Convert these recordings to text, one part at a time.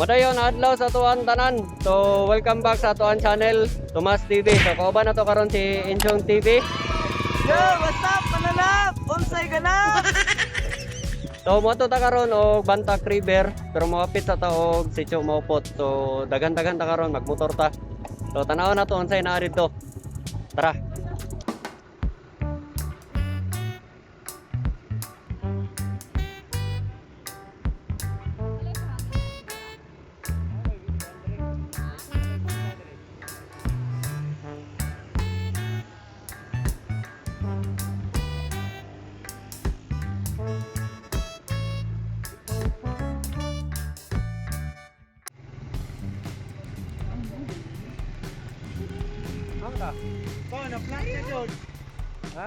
Madayon adlaw sa atuan tanan. So welcome back sa atuan channel, Tomas TV. So kauban na to karon si Inchong TV. Yo, what's up, mananap? Unsay ganap? So mo ta karon og Bantac River, pero moapit sa ta og Sitio Maupot. So daghan-daghan ta karon, magmotor ta. So tan-aw na to unsay naa didto. Tara. Ka? Ko, na-flat na George. Ha?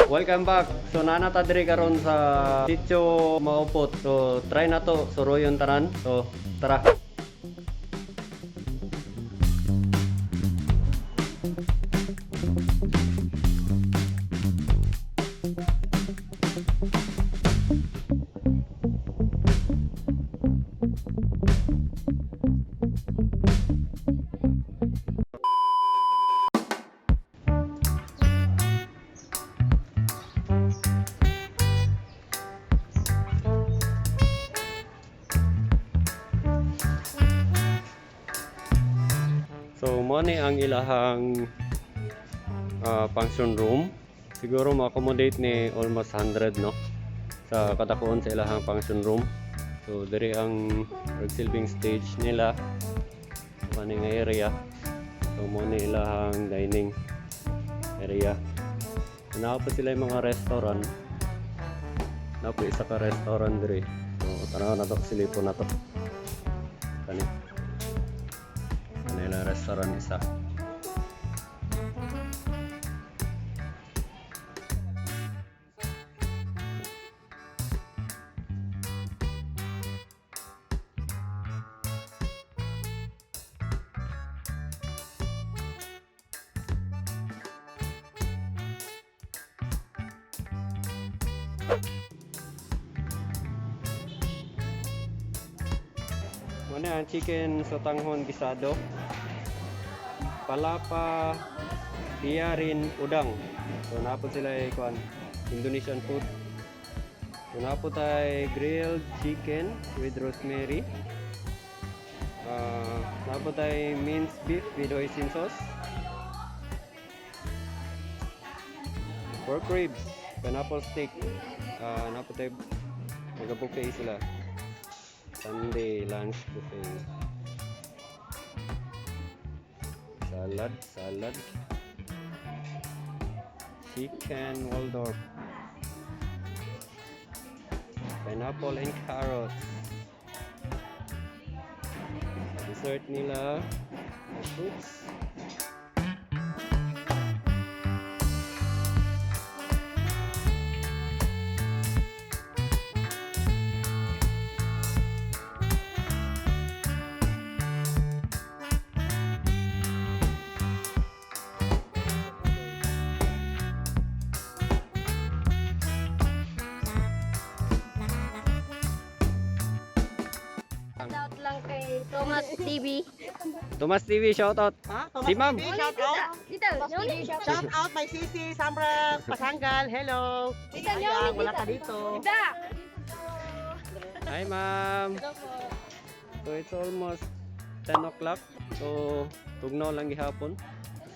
Welcome back. So nana ta diri karon sa Sitio Maupot. So try na to suroyon tanan. So tara. So mo ni ang ilahang function room. Siguro ma-accommodate ni almost 100, no, sa kadakuon sa ilahang function room. So diri ang silbing stage nila. Kani nga area. So mo ni ilahang dining area. Naa pa sila yung mga restaurant. Naa pa isa ka restaurant diri. So tanaw na to, silipon na to. Kani. Kanila restaurant isa. Muna ang chicken sotanghon gisado. Palapa tiyarin udang. So napod sila ay kuan Indonesian food. So napod ay grilled chicken with rosemary. Napod ay minced beef with hoisin sauce. Pork ribs, pineapple steak. Napod ay mag-buffet sila. Sunday lunch buffet. Salad, salad. Chicken Waldorf. Pineapple and carrots. Sa dessert nila, fruits. Shout lang kay Thomas TV. Tomas TV, shoutout. Ha? Thomas Si Ma'am. TV, shout out. Dito, TV, Shout out my sisi, Sambra Pasanggal. Hello. Dito, Sayang, wala ka dito. Dito. Hi, ma'am. So it's almost 10 o'clock. So tugnaw lang gihapon.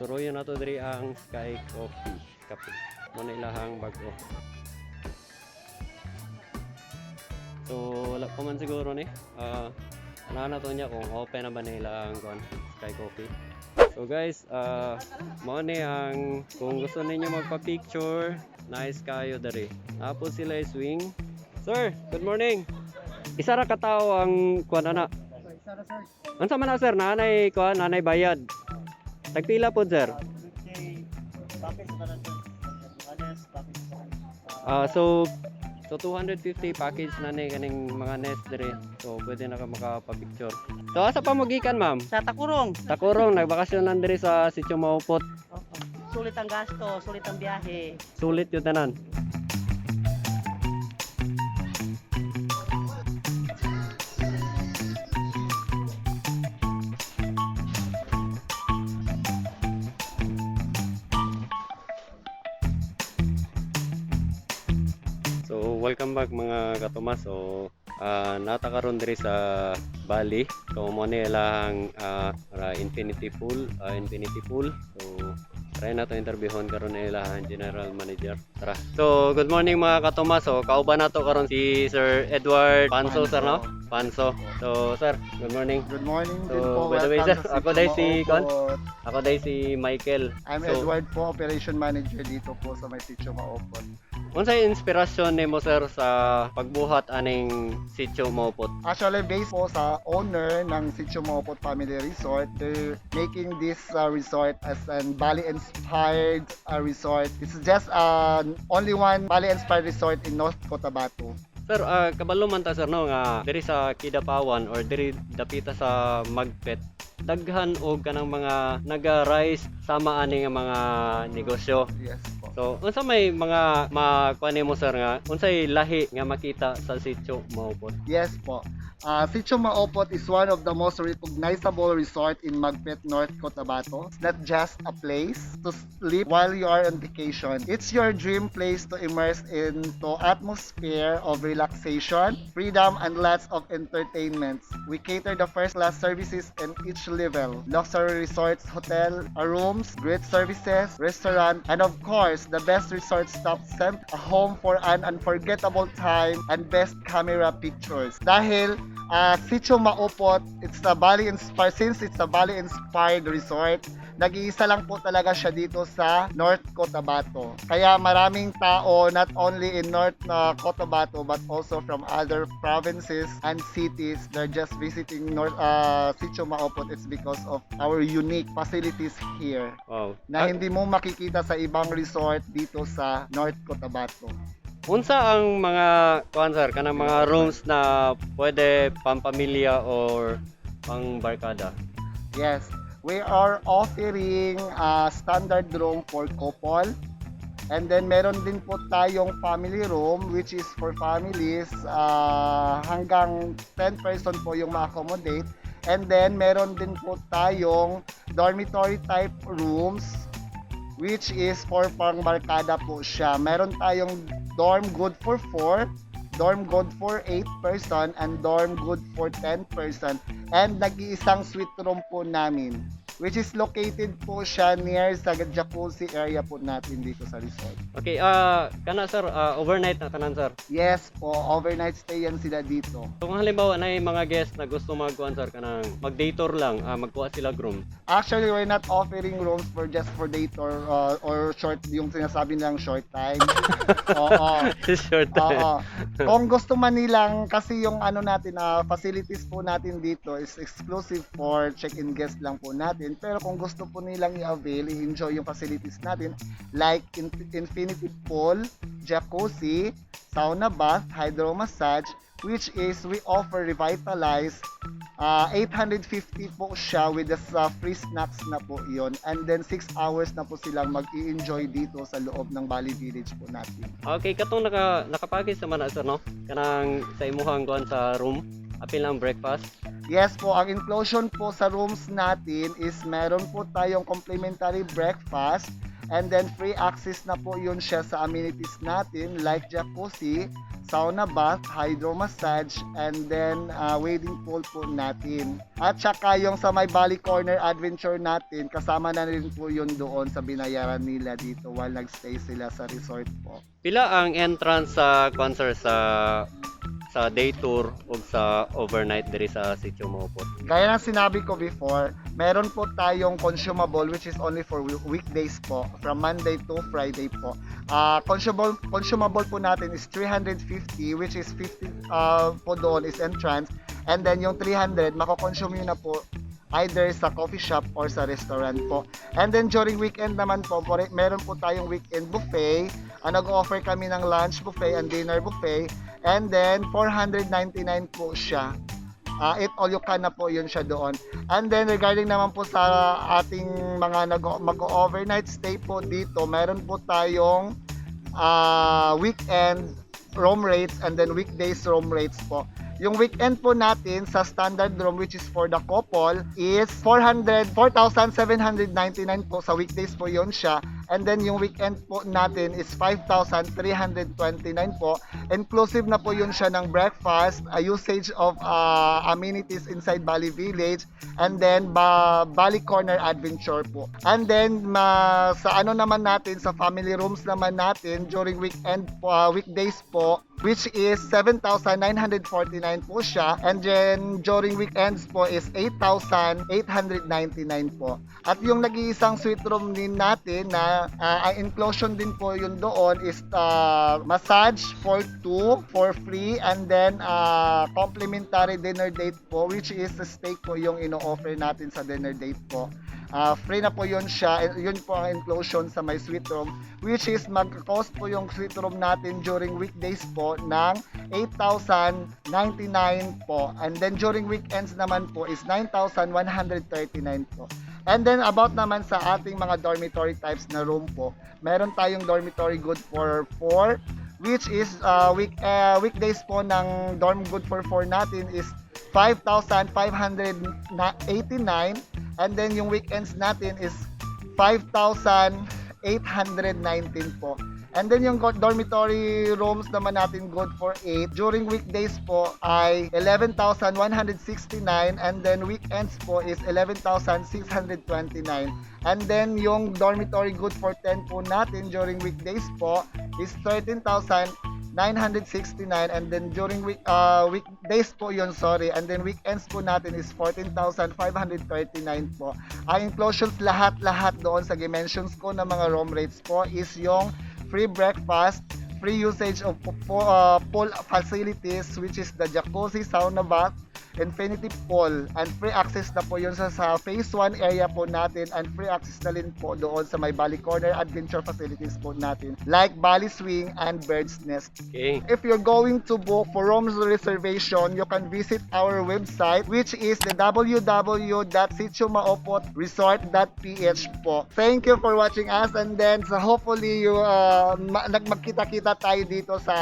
Suroyon nato diri ang Sky Coffee. Kape. Mo na ilahang bago. So wala pa man siguro ni. Ano na to niya kung open na ba nila ang kuan, Sky Coffee. So guys, mao ni ang kung gusto ninyo magpa-picture, nice kayo diri. Tapos sila swing. Sir, good morning. Isa ra ka tawo ang kuan ana. Unsa man na, sir, nanay kuan, nanay bayad. Tagpila pod, sir? So 250 package na ni kaning mga nest diri. So pwede na ka makapa-picture. So asa pa mo gikan, ma'am? Sa Takurong. Takurong, nagbakasyon lang diri sa Sitio Maupot. Sulit ang gasto, sulit ang biyahe. Sulit yung tanan. So, welcome back, mga katomas. So, naa ta karon diri sa Bali. So, mo ni ilang infinity pool, infinity pool. So, try nato interviewon karon na ilang general manager. Tara. So, good morning, mga katomas. So, kauban nato karon si Sir Edward Panso, sir, no? Panso. So, sir, good morning. Good morning So, din po. by the way, Welcome sir, sa ako dahil si Sitio Con. Maopot. Ako dahil si Michael. I'm So, Edward po, Operation Manager dito po sa may Sitio Maopot. unsay inspirasyon nimo, sir, sa pagbuhat aning Sitio Maopot? Actually, based po sa owner ng Sitio Maopot Family Resort, they're making this resort as an Bali-inspired resort. It's just only one Bali-inspired resort in North Cotabato. Sir, kabalo man ta, sir, no, nga diri sa Kidapawan or diri dapita sa Magpet, daghan og kanang mga naga-rise sama ani nga mga negosyo. Yes po. So, unsa may mga makuha nimo, sir, nga unsay lahi nga makita sa Sitio Maopot? Yes po. Sitio Maopot is one of the most recognizable resort in Magpet, North Cotabato. It's not just a place to sleep while you are on vacation. It's your dream place to immerse into atmosphere of relaxation, freedom, and lots of entertainments. We cater the first-class services in each level. Luxury resorts, hotel, rooms, great services, restaurant, and of course, the best resort stop sent a home for an unforgettable time and best camera pictures. Dahil Sitio Maopot, it's a Bali inspired, since it's a Bali inspired resort, nag-iisa lang po talaga siya dito sa North Cotabato. Kaya maraming tao, not only in North Cotabato but also from other provinces and cities, they're just visiting North Sitio Maopot. It's because of our unique facilities here na hindi mo makikita sa ibang resort dito sa North Cotabato. Unsa ang mga kuan, sir, kanang mga rooms na pwede pampamilya or pangbarkada? Yes, we are offering a standard room for couple. And then meron din po tayong family room which is for families, hanggang 10 person po yung ma-accommodate. And then meron din po tayong dormitory type rooms which is for pangbarkada po siya. Meron tayong dorm good for 4, dorm good for 8 person, and dorm good for 10 person. And nag-iisang suite room po namin which is located po siya near sa jacuzzi area po natin dito sa resort. Okay, kana, sir, overnight na tanan, sir? Yes po, overnight stay yan sila dito. So, kung halimbawa na mga guest na gusto magkuan, sir, kanang mag-day tour lang, magkuha sila room. Actually, we're not offering rooms for just for day tour or short, yung sinasabi nilang short time. Oo. Short time. Oo. Kung gusto man nilang, kasi yung ano natin, facilities po natin dito is exclusive for check-in guest lang po natin. Pero kung gusto po nilang i-avail, i-enjoy yung facilities natin, like infinity pool, jacuzzi, sauna bath, hydro massage, which is we offer revitalize, 850 po siya with the free snacks na po yon. And then 6 hours na po silang mag-i-enjoy dito sa loob ng Bali Village po natin. Okay, katong naka-package naman na, sir, no? Kanang sa imuhang kuan sa room, apil lang breakfast. Yes po, ang inclusion po sa rooms natin is meron po tayong complimentary breakfast and then free access na po yun siya sa amenities natin like jacuzzi, sauna bath, hydro massage, and then wading pool po natin. At saka yung sa may Bali Corner Adventure natin, kasama na rin po yun doon sa binayaran nila dito while nagstay sila sa resort po. Pila ang entrance sa kuan, sir, sa day tour ug sa overnight diri sa Sitio Maopot? Gaya ng sinabi ko before, meron po tayong consumable which is only for weekdays po, from Monday to Friday po. Consumable po natin is 350, which is 50 po doon is entrance, and then yung 300 mako-consume nyo na po either sa coffee shop or sa restaurant po. And then during weekend naman po, meron po tayong weekend buffet. Nag-offer kami ng lunch buffet and dinner buffet. And then 499 po siya. Eat all you can na po yun siya doon. And then regarding naman po sa ating mga mag-overnight stay po dito, meron po tayong weekend room rates and then weekdays room rates po. Yung weekend po natin sa standard room, which is for the couple, is 400 4,799 po, sa weekdays po yun siya. And then yung weekend po natin is 5,329 po. Inclusive na po yun siya ng breakfast, a usage of amenities inside Bali Village, and then Bali Corner Adventure po. And then sa ano naman natin, sa family rooms naman natin during weekend po, weekdays po, which is 7,949 po siya. And then during weekends po is 8,899 po. At yung nag-iisang suite room din natin na ang inclusion din po yun doon is massage for two for free and then complimentary dinner date po, which is the steak po yung ino-offer natin sa dinner date po. Free na po yun siya. And yun po ang inclusion sa may suite room, which is mag-cost po yung suite room natin during weekdays po ng 8,099 po. And then during weekends naman po is 9,139 po. And then about naman sa ating mga dormitory types na room po, meron tayong dormitory good for 4, which is weekdays po ng dorm good for 4 natin is 5,589, and then yung weekends natin is 5,819 po. And then yung dormitory rooms naman natin good for 8 during weekdays po ay 11,169, and then weekends po is 11,629. And then yung dormitory good for 10 po natin during weekdays po is 13,969, and then during weekdays po yun, sorry, and then weekends po natin is 14,539 po. Ang inclusions lahat-lahat doon sa dimensions ko ng mga room rates po is yung free breakfast, free usage of pool facilities, which is the jacuzzi, sauna bath, infinity pool, and free access na po yun sa phase 1 area po natin, and free access na rin po doon sa may Bali Corner Adventure facilities po natin like Bali Swing and Bird's Nest. Okay. If you're going to book for rooms reservation, you can visit our website, which is the www.sitiomaopotresort.ph po. Thank you for watching us, and then so hopefully you magkita-kita tayo dito sa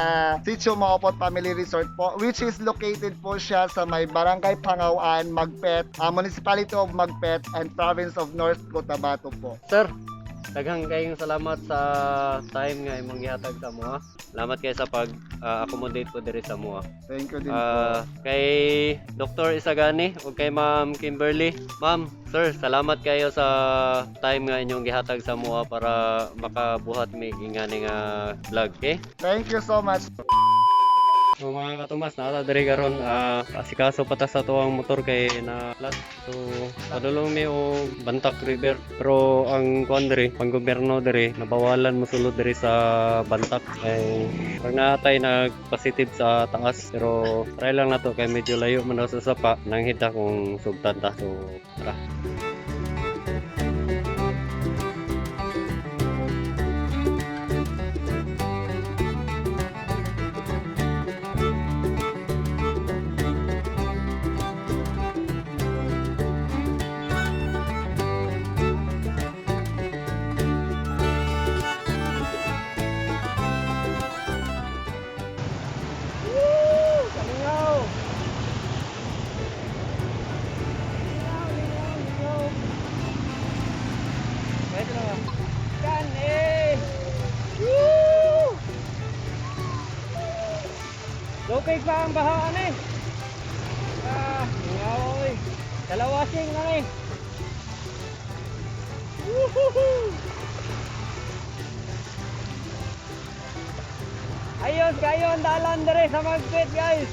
Sitio Maopot Family Resort po, which is located po siya sa may Barangay Pangawan, Magpet, Municipality of Magpet and Province of North Cotabato po. Sir, daghang kayong salamat sa time nga imong gihatag sa amoa. Salamat kay sa pag accommodate po diri sa amoa. Thank you din po. Kay Dr. Isagani ug kay Ma'am Kimberly. Ma'am, sir, salamat kayo sa time nga inyong gihatag sa amoa para makabuhat mig ingani nga vlog, okay? Thank you so much. So mga katumas, naa ta diri karon, asikaso pa ta sa tuang motor kay na flat. So padulong mi og Bantak River, pero ang kuan diri, ang gobyerno diri nabawalan mosulod diri sa Bantak kay pag naatay nagpositive sa taas, pero try lang nato kay medyo layo man daw sa sapa nang hita kung sugtan ta. So tara. Kalingaw! Lingaw, lingaw, lingaw. Pwede na ba? Kan eh! Woo! Okay pa ang bahaan eh. Ah, lingaw oy. Dalawasing na eh. Woohoo! Ayos kayo ang dalan dere sa Magpet, guys.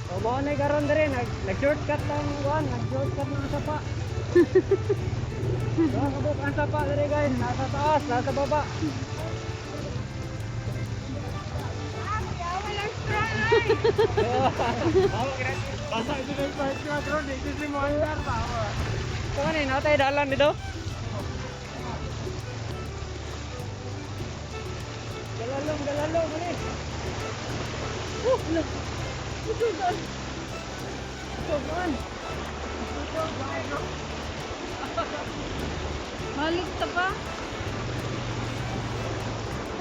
So mo na karon dere nag shortcut lang kuan, nag shortcut ng sapa. So kabuk ang sapa dere, guys, nasa taas, nasa baba. So ano, natay dalan dito? Galalong, galalong, ulit. Woo! Ito, man. Balik ta pa.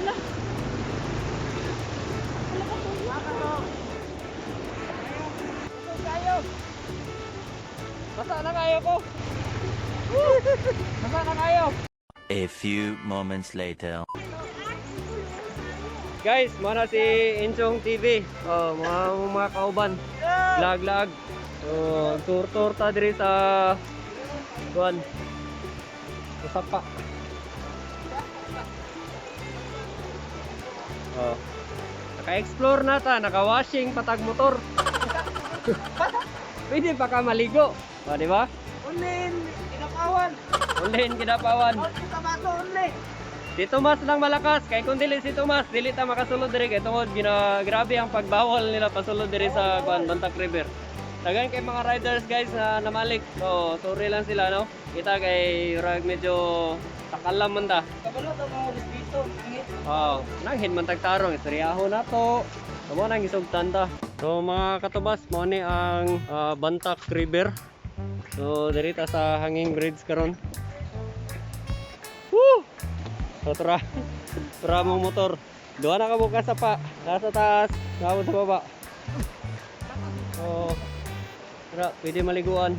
Hala. Hala ka to. Basa na kayo ko. Basa na kayo. A few moments later. Guys, mana si Inchong TV. Oh, mga kauban. Lag-lag. So, tour-tour ta diri sa kuan. Sa sapa. Oh. Naka-explore na ta, naka-washing patag motor. Pwede pa ka maligo. O, di ba? Only in Kidapawan. Only in Kidapawan. North Cotabato only. Si Tomas lang malakas kay kung dili si Tomas dili ta makasulod diri kay tungod gina grabe ang pagbawal nila pasulod diri sa kuan, Bantac River. Daghan kay mga riders, guys, na namalik. So sorry lang sila, no. Kita kay rag medyo takalam man ta. Kabalo to mga dito. Oh, nanghin man tagtarong istoryaho na to. Mo nang isugtan ta. So mga katubas, mao ni ang Bantac River. So diri ta sa hanging bridge karon. Woo! So tara. Tara mong motor. Duha na ka bukas sa pa. Nasa taas, nasa sa baba. So tara, pwede maliguan.